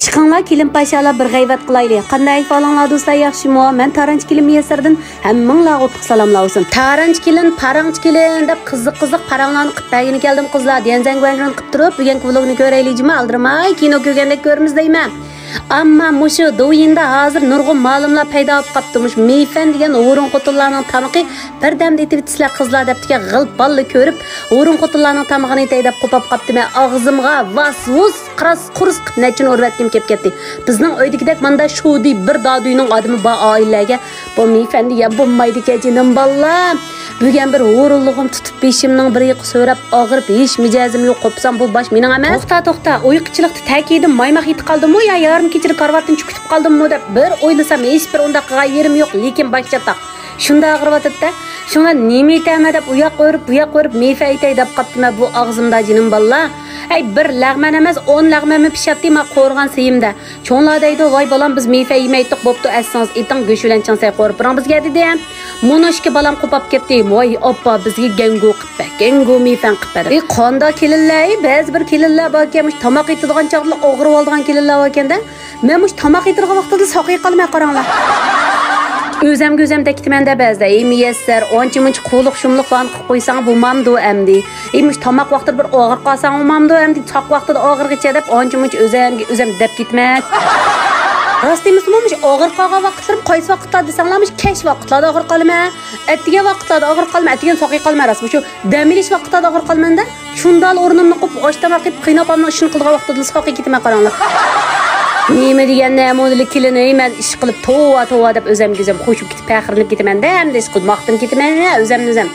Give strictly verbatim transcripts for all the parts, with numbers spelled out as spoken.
چىقىڭلار، كېلىن پاشالار، بىر غەيۋەت قىلايلى. قانداق ئەھۋالىڭلار دوستلار، ياخشىمۇ؟ مەن تارانچى كېلىن مۇيەسسەردىن ھەممىڭلارغا ئوتلۇق سالاملار بولسۇن. تارانچى كېلىن، پاراڭچى كېلىن دەپ قىزىق قىزىق پاراڭلارنى قىلىپ بەرگىنى كەلدىم قىزلار. ديەنزەنگۇەنگېن قىلىپ تۇرۇپ بۈگۈنكى ۋلوگنى كۆرەيلى جۇما، ئالدىرىماي كىنو كۆرگەندەك كۆرىمىز دەيمەن. ئەمما مۇشۇ دوۋيىندا ھازىر نۇرغۇن مالىملار پەيدا بولۇپ قاپتۇ. مۇشۇ مېيفەن دېگەن ھۇرۇن خوتۇنلارنىڭ تامىقى بىردەمدە ئېتىۋېتىسىلەر قىزلار دەپتىكەن، غىل باللا كۆرۈپ ھۇرۇن خوتۇنلارنىڭ تامىقىنى ئېتەي دەپ قوپاپ قاپتىمەن. ئاغزىمغا ۋاس ۋۇس قىراس قۇرۇس قىپ نەچچىنى ئۇرۇۋەتكۈم كېلىپ كەتتى. بىزنىڭ ئۆيدىكىدەك ماندا شۇدى بىر دادۈينىڭ ئادىمى بار ئائىلىلەرگە بۇ مېيفەن دېگەن بولمايدىكەن جېنىم باللا. بۈگۈن بىر ھۇرۇنلۇقۇم تۇتۇپ بېشىمنىڭ بىر يېقى سۆرەپ ئاغرىپ ھېچ مىجەزىم يوق، قوپسام بۇ باش مېنىڭ ئەمەس. توختا، توختا، ئۇيقۇچىلىقتا تەكىدىم مايماق يېتىپ قالدىمۇ يا يارىم كېچىدە كارىۋاتتىن چۈكۈتۈپ قالدىممۇ دەپ بىر ئويلىسام ھېچ بىر ئۇنداق قىلغان يېرىم يوق، لېكىن باش چاتاق. شۇنداق ئاغرىۋاتىدۇ-دە. شۇڭا نېمە ئېيتەمەن دەپ ئۇ ياققا ئۆرۈپ، بۇ ياققا ئۆرۈپ، مېيفەن ئېتەي دەپ قاپتىمەن بۇ ئاغزىمدا جېنىم باللا. ئەي، بىر لەغمەن ئەمەس، ئون لەغمەنمۇ پىشاتتى ما قورۇغان سېيىمدە. چوڭلار دەيدۇ، ۋاي بالام، بىز مېيفەن يېمەيتتۇق، بوپتۇ، ئەتىسىڭىز ئېتىڭ، گۆش بىلەن چىڭ سەي قورۇپ بېرىڭ بىزگە، دېدى. مۇنۇ ئىككى بالام قوپاپ كەتتى، ۋاي ئاپا، بىزگە گەڭگو قىپ بەر، گەڭگو مېيفەن قىپ بەر دەپ. ئى، قانداق كېلىنلەر، ئى، بەزى بىر كېلىنلەر باركەن، مۇشۇ تاماق ئېتىدىغان چاغدىلا ئاغرىۋالىدىغان كېلىنلەر باركەن-دە. مەن مۇشۇ تاماق ئېتىدىغان ۋاقتىدا ساقىيىپ قالىمەن، قاراڭلار. ئۆزەمگە ئۆزەم دەپ كېتىمەن-دە بەزىدە، ئى، مىيەسسەر، ئانچە-مۇنچە قۇلۇق-شۇملۇق بارنى قىلىپ قويساڭ بولمامدۇ ئەمدى؟ ئى، مۇشۇ تاماق ۋاقتىدا بىر ئاغرىپ قالساڭ بولمامدۇ ئەمدى؟ ساق ۋاقتىدا ئاغرىغىچە دەپ ئانچە-مۇنچە ئۆزەمگە ئۆزەم دەپ كېتىمەن. راست دېمىسىمۇ، مۇشۇ ئاغرىپ قالغان ۋاقىتلىرىم قايسى ۋاقىتلار دېسەڭلار، مۇشۇ كەچ ۋاقىتلاردا ئاغرىپ قالىمەن. ئەتىگەن ۋاقىتلاردا ئاغرىپ قالىمەن، ئەتىگەن ساقىيىپ قالىمەن، راست. مۇشۇ دەم ئېلىش ۋاقىتلاردا ئاغرىپ قالىمەن-دە. شۇنداق ئورنۇمنى قويۇپ، ئاش تاماق يەپ، قىيناپامنىڭ ئىشىنى قىلىدىغان ۋاقتىدا ساقىيىپ كېتىمەن، قاراڭلار. نېمە دېگەن نەمۇنىلىك كېلىن، ئەي، مەن ئىش قىلىپ، توۋا، توۋا دەپ ئۆزەمگە ئۆزەم خوش بولۇپ كېتىپ، پەخىرلىنىپ كېتىمەن-دە، ئەمدى ئىش قىلىپ ماختىنىپ كېتىمەن، ھە، ئۆزەمنى ئۆزەم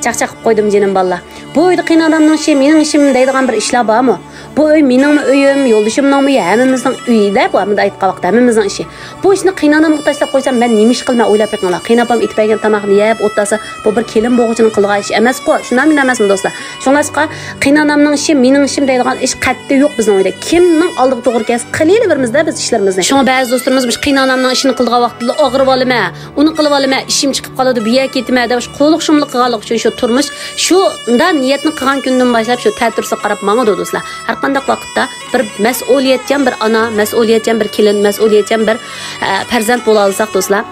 چاقچاق قىلىپ قويدۇم، جېنىم باللا. بۇ ئۆيدە قىينانامنىڭ ئىشى، مېنىڭ ئىشىم دەيدىغان بىر ئىشلار بارمۇ؟ بۇ ئۆي مېنىڭمۇ ئۆيۈم، يولدىشىمنىڭمۇ ئۆيى، ھەممىمىزنىڭ ئۆيى-دە، بۇ مۇنداق ئېيتقان ۋاقىتتا ھەممىمىزنىڭ ئىشى. بۇ ئىشنى قىينانامغا تاشلاپ قويسام، مەن نېمە ئىش قىلىمەن، ئويلاپ بېقىڭلار. قىيناپام ئېتىپ بەرگەن تاماقنى يەپ ئولتۇرسا، بۇ بىر كېلىن بولغۇچىنىڭ قىلىدىغان ئىشى ئەمەسقۇ. شۇنداقمۇ ئەمەسمۇ، دوستلار؟ شۇڭلاشقا، قىينانامنىڭ ئىشى، مېنىڭ ئىشىم دەيدىغان ئىش قەتئىي يوق بىزنىڭ ئۆيدە. كىمنىڭ ئالدىغا توغرا كەلسە، قىلىۋېرىمىز-دە بىز ئىشلىرىمىزنى. شۇڭا بەزى دوستلىرىمىز مۇشۇ قىينانامنىڭ ئىشىنى قىلىدىغان ۋاقتىدا ئاغرىۋالىمەن، ئۇنى قىلىۋالىمەن، ئىشىم چىقىپ قالىدۇ، بۇ يەرگە كېتىمەن دەپ، شۇ قۇلۇق-شۇملۇق قىلغانلىقى ئۈچۈن شۇ تۇرمۇش شۇنداق نىيەتنى قىلغان كۈندىن باشلاپ شۇ تەتۈرىسىگە قاراپ ماڭىدۇ، دوستلار. ھەر قانداق ۋاقىتتا بىر مەسئۇلىيەتچان بىر ئانا، مەسئۇلىيەتچان بىر كېلىن، مەسئۇلىيەتچان بىر، ئە، پەرزەنت بولالىساق، دوستلار،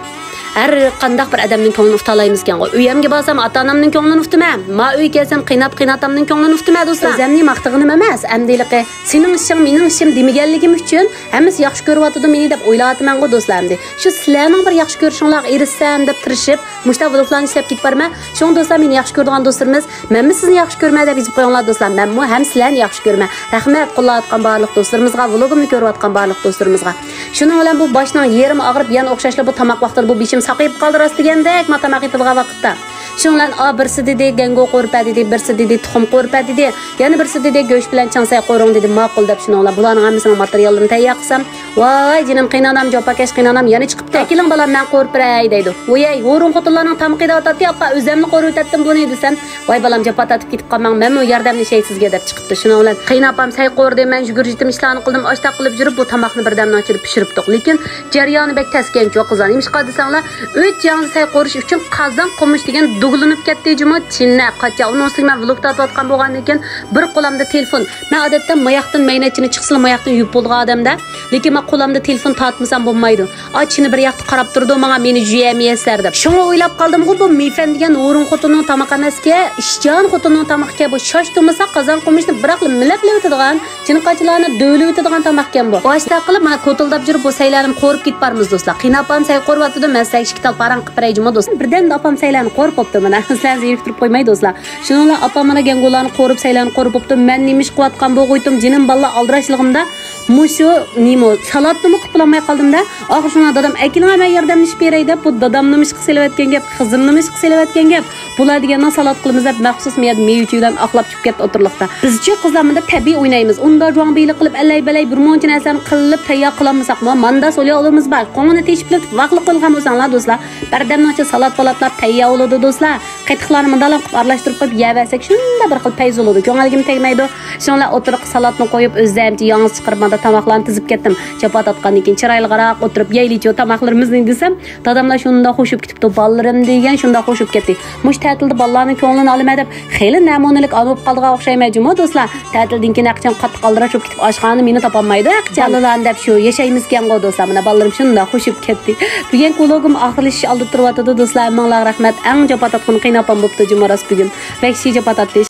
ھەر قانداق بىر ئادەمنىڭ كۆڭلىنى ئۇتالايمىزكەنغۇ. ئۆيەمگە بارسام، ئاتا-ئانامنىڭ كۆڭلىنى ئۇتىمەن. ما ئۆيگە كەلسەم، قىيناپ، قىيناتامنىڭ كۆڭلىنى ئۇتىمەن، دوستلار. ئۆزەمنى ماختىغىنىم ئەمەس، ئەمدى ھېلىقى سېنىڭ ئىشىڭ، مېنىڭ ئىشىم دېمىگەنلىكىم ئۈچۈن ھەممىسى ياخشى كۆرۈۋاتىدۇ مېنى دەپ ئويلاۋاتىمەنغۇ، دوستلار. ئەمدى شۇ سىلەرنىڭ بىر ياخشى كۆرۈشۈڭلارغا ئېرىشسەم دەپ تىرىشىپ، مۇشۇنداق ۋلوگلارنى ئىشلەپ كېتىپ بارىمەن. شۇڭا دوستلار، مېنى ياخشى كۆرىدىغان دوستلىرىمىز، مەنمۇ سىزنى ياخشى كۆرىمەن دەپ يېزىپ قويۇڭلار دوستلار. مەنمۇ ھەم سىلەرنى ياخشى كۆرىمەن. رەھمەت قوللاۋاتقان بارلىق دوستلىرىمىزغا، ۋلوگۇمنى كۆرۈۋاتقان بارلىق دوستلىرىمىزغا. شۇنىڭ بىلەن بۇ باشنىڭ يېرىمى ئاغرىپ، يەنە ئوخشاشلا بۇ تاماق ۋاقتىدا بۇ بېشىم ساقىيىپ قالدى راست دېگەندەك، ما تاماق يېتىدىغان ۋاقىتتا. شۇنىڭ بىلەن، ئا، بىرسى دېدى، گەڭگو قورۇپ بەر دېدى، بىرسى دېدى، تۇخۇم قورۇپ بەر دېدى. يەنە بىرسى دېدى، گۆش بىلەن چىڭسەي قورۇڭ دېدى، ماقۇل دەپ شۇنىڭ بىلەن بۇلارنىڭ ھەممىسىنىڭ ماتېرىياللىرىنى تەييار قىلسام، ۋاي جېنىم قېينانام، جاپاكەش قېينانام يەنە چىقىپتۇ. ئەكېلىڭ بالام، مەن قورۇپ بېرەي دەيدۇ. ۋاي ھۇرۇن خوتۇنلارنىڭ تامىقى دەۋاتاتتى، ئاپا ئۆزەملا قورۇۋېتەتتىم بۇنى دېسەم، ۋاي بالام، جاپا تارتىپ كېتىپ قالماڭ، مەنمۇ ياردەملىشەي سىزگە دەپ چىقىپتۇ. شۇنىڭ بىلەن قېيىنئاپام سەي قورۇدى، مەن يۈگۈرۈپ يېتىم ئىشلارنى قىلدىم، ئاشتاق قىلىپ يۈرۈپ بۇ تاماقنى بىردەمنىڭ ئىچىدە پىشۇرۇپتۇق. لېكىن جەريانى بەك تەسكەنچۇ قىزلار. نېمىشقا دېسەڭلار، ئۆي چاڭزا سەي قورۇش ئۈچۈن قازان قومۇش دېگەن دۇگىلىنىپ كەتتى جۇمۇ، چىنە قاچا. ئۇنىڭ ئۈستىگە مەن ۋلوگ تارتىۋاتقان بولغاندىن كېيىن بىر قولامدا تېلېفون. مەن ئادەتتە ماياقتىن مەينەتچىنى چىقسىلا ماياقتىن يۇيۇپ بولىدىغان ئادەمدە. لېكىن مەن قولامدا تېلېفون تارتمىسام بولمايدۇ. ئاچىنى بىر ياقتا قاراپ تۇرىدۇ، ماڭا مېنى جۈيەمىيەسلەر دەپ. شۇڭا ئويلاپ قالدىمغۇ، بۇ مېيفەن دېگەن ھۇرۇن خوتۇننىڭ تامىقى ئەمەسكەن، ئىشچان خوتۇننىڭ تامىقىكەن بۇ. شاش تۇمىسا قازان قومۇشنى بىراقلا مىلەپلىۋېتىدىغان، چىنە قاچىلارنى دۆۋىلىۋېتىدىغان تاماقكەن بۇ. ئاشتاق قىلىپ، مانا كوتۇلداپ يۈرۈپ بۇ سەيلەرنى قورۇپ كېتىپ بارىمىز دوستلار. قېيىنئاپام سەي قورۇۋاتىدۇ، مەن سىلەرگە ئىككى تال پاراڭ قىلىپ بېرەي جۇمۇ دوستلار. بىردەمدە ئاپام سەيلەرنى قورۇپ بوپتۇ مانا. سىلەرنى زېرىكتۈرۈپ قويماي دوستلار. شۇنىڭ بىلەن ئاپام مانا گەڭگولارنى قورۇپ، سەيلەرنى قورۇپ بوپتۇ. مەن نېمە ئىش قىلىۋاتقان بولغۇيتتۇم، جېنىم بالىلار ئالدىراشلىقىمدا مۇشۇ نېمە سالاتنىمۇ قىلىپ بولالماي قالدىم-دە. ئاخىر شۇڭا دادام، ئەكېلىڭە مەن ياردەملىشىپ بېرەي دەپ، بۇ دادامنىمۇ ئىشقا سېلىۋەتكەن گەپ، قىزىمنىمۇ ئىشقا سېلىۋەتكەن گەپ. بۇلار دېگەننىڭ سالات قىلىمىز دەپ مەخسۇس مۇ يەردە مېۋە-چۈۋىلەرنى ئاقلاپ چىقىپ كەتتى ئوتتۇرىلىقتا. بىزچۇ قىزلار مۇنداق تەبىئىي ئوينايمىز. ئۇندا جۇاڭ بېيلىق قىلىپ، ئەللەي-بەللەي بىر مۇنچە نەرسىلەرنى قىلىپ تەييار قىلالمىساقمۇ، ماندا سولياۋلىرىمىز بار. قوڭىنى تېشىپ بىلىپ ۋاقلىق قىلغان بولساڭلار دوستلار، بىردەمنىڭ ئىچىدە سالات-پالاتلار تەييار بولىدۇ دوستلار. قېتىقلارنى مۇنداقلا قىلىپ ئارىلاشتۇرۇپ قويۇپ يەۋەرسەك شۇنداق بىر خىل پەيز بولىدۇ. كۆڭۈلگىمۇ تەگمەيدۇ. شۇنىڭ بىلەن ئوتتۇرىغا سالاتنى قويۇپ، ئۆزلەرچە يالغۇز چىقىرىپ، مانا تاماقلارنى تىزىپ كەتتىم. جاپا تارتقاندىن كېيىن چىرايلىقراق ئولتۇرۇپ يەيلىچۇ تاماقلىرىمىزنى دېسەم، داداملار شۇنداق خوش بولۇپ كېتىپتۇ. بالىلىرىم دېگەن شۇنداق خوش بولۇپ كەتتى. مۇشۇ تەتىلدە بالىلارنىڭ كۆڭلىنى ئالىمەن دەپ خېلى نەمۇنىلىك ئانا بولۇپ قالىدىغان ئوخشايمەن جۇمۇ دوستلار. تەتىلدىن كېيىن ھەقىچان قاتتىق ئالدىراش بولۇپ كېتىپ ئاشخانىنى مېنى تاپالمايدۇ ھەقىچان. بالىلارنى دەپ شۇ ياشايمىزكەنغۇ دوستلار. مانا بالىلىرىم شۇنداق خوش بولۇپ كەتتى. بۈگۈنكى ۋلوگۇم ئاخىرلىشىش ئالدىدا تۇرۇۋاتىدۇ دوستلار. ھەممىڭلارغا رەھمەت. ئەڭ جاپا تارتقىنى قېيىنئاپام بوپتۇ جۇمۇ راست بۈگۈن. ۋەھشىي جاپا تارتتى.